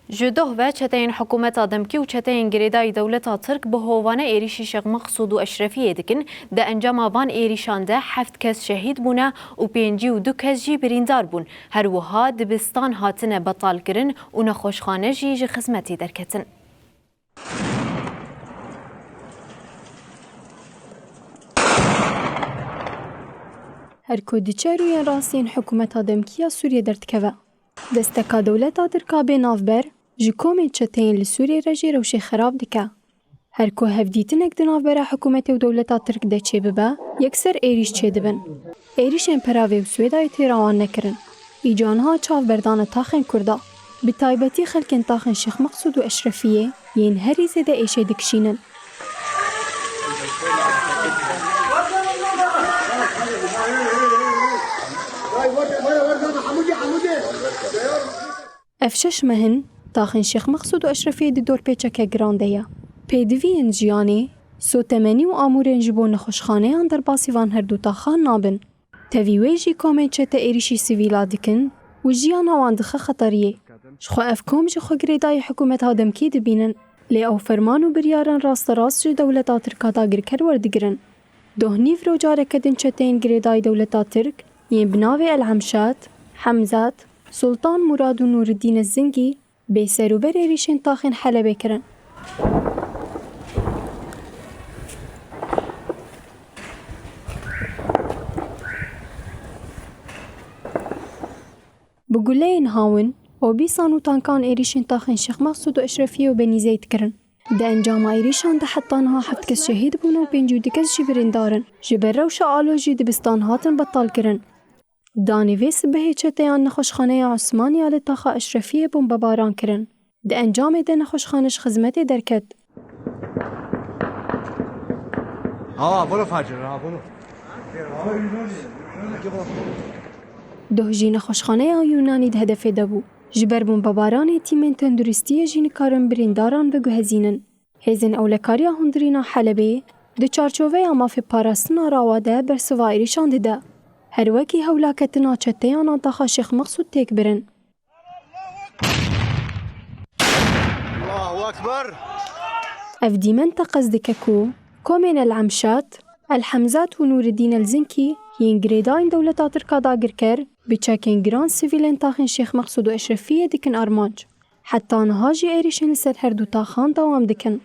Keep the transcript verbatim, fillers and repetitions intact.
Ji doh ve çeteyên hikûmeta demkî û çeteyên girêdayî dewleta Tirk bi hovane êrîşî Şêx Meqsûd û Eşrefiyê dikin. Di encama van êrîşan de heft kes şehîd bûne û pêncî û du kes jî birîndar bûn. Her wiha dibistan hatine betalkirin û nexweşxane jî ji xizmetê derketin. Her ku diçe rûyên rast yên hikûmeta demkî ya Sûriyê derdikeve. Desteka dewleta Tirk a bê navber ji komên çeteyên li Sûriyê re jî rewşê xerab dike. Her ku hevdîtinek di navbera hikûmetê û dewleta Tirk de çêbibe, yekser êrîş çêdibin. Êrîşên Peravê û Swêdayê têra wan nekirin. Îca niha çav berdane taxên Kurda. Bi taybetî xelkên taxên Şêx Meqsûd û Eşrefiyê yên herî zêde êşê dikişînin. Ev şeş meh in taxên Şêx Meqsûd û Eşrefiyê di dorpêçeke giran de ye. Pêdiviyên jiyanê, sotemenî û amûrên ji bo nexweşxaneyan derbasî van her du taxan nabin. Tevî wê jî komên çete êrîşî sivîla dikin û jiyana wan dixe xeteriyê. Ji xwe ev kom ji xwe girêdayî hikûmeta demkî dibînin. Lê ew ferman û biryaran rasterast ji dewleta Tirk a dagirker werdigirin. Doh nîv roj careke din çeteyên girêdayî dewleta Tirk yên bi navê El Emşat, Hemzat, Sultan Murad û Nûreddîn Zingî bêserûber êrîşên taxên Helebê kirin. Bi guleyên hawin, obîsan û tankan êrîşên taxên Şêx Meqsûd û Eşrefiyê û Benî Zeyd kirin. Di encama êrîşan de heta niha heft kes şehîd bûn û pêncî û du kes jî birîndar in. Ji ber rewşa alo jî dibistan hatin betalkirin. Danê vê sibehê çeteyan nexweşxaneya Osmaniya li taxa Eşrefiyê bombebaran kirin. Di encamê de nexweşxane ji xizmetê derket. Hava, bunu facir, ha, bunu. Doh jî nexweşxaneya Yûnanî di hedefê de bû. Ji ber bombebaranê tîmên tenduristiyê jî nikarin birîndaran biguhezînin. Hêzên Ewlekariya Hundirîna Helebê di çarçoveya mafê parastina rawa de bersiva êrîşan dide. Her wekî hewlaketina çeteyan a taxa Şêx Meqsûd têk birin. Allahu Ekber. Ev dîmen teqez dike ku komên El Emşat, El Hemzat û Nûreddîn El Zinkî yên girêdayîn dewleta Tirk a dagirker bi çekên giran sivîlên taxên Şêx Meqsûd û Eşrefiyê dikin armanc. Heta niha jî êrîşên li ser her du taxan dewam dikin.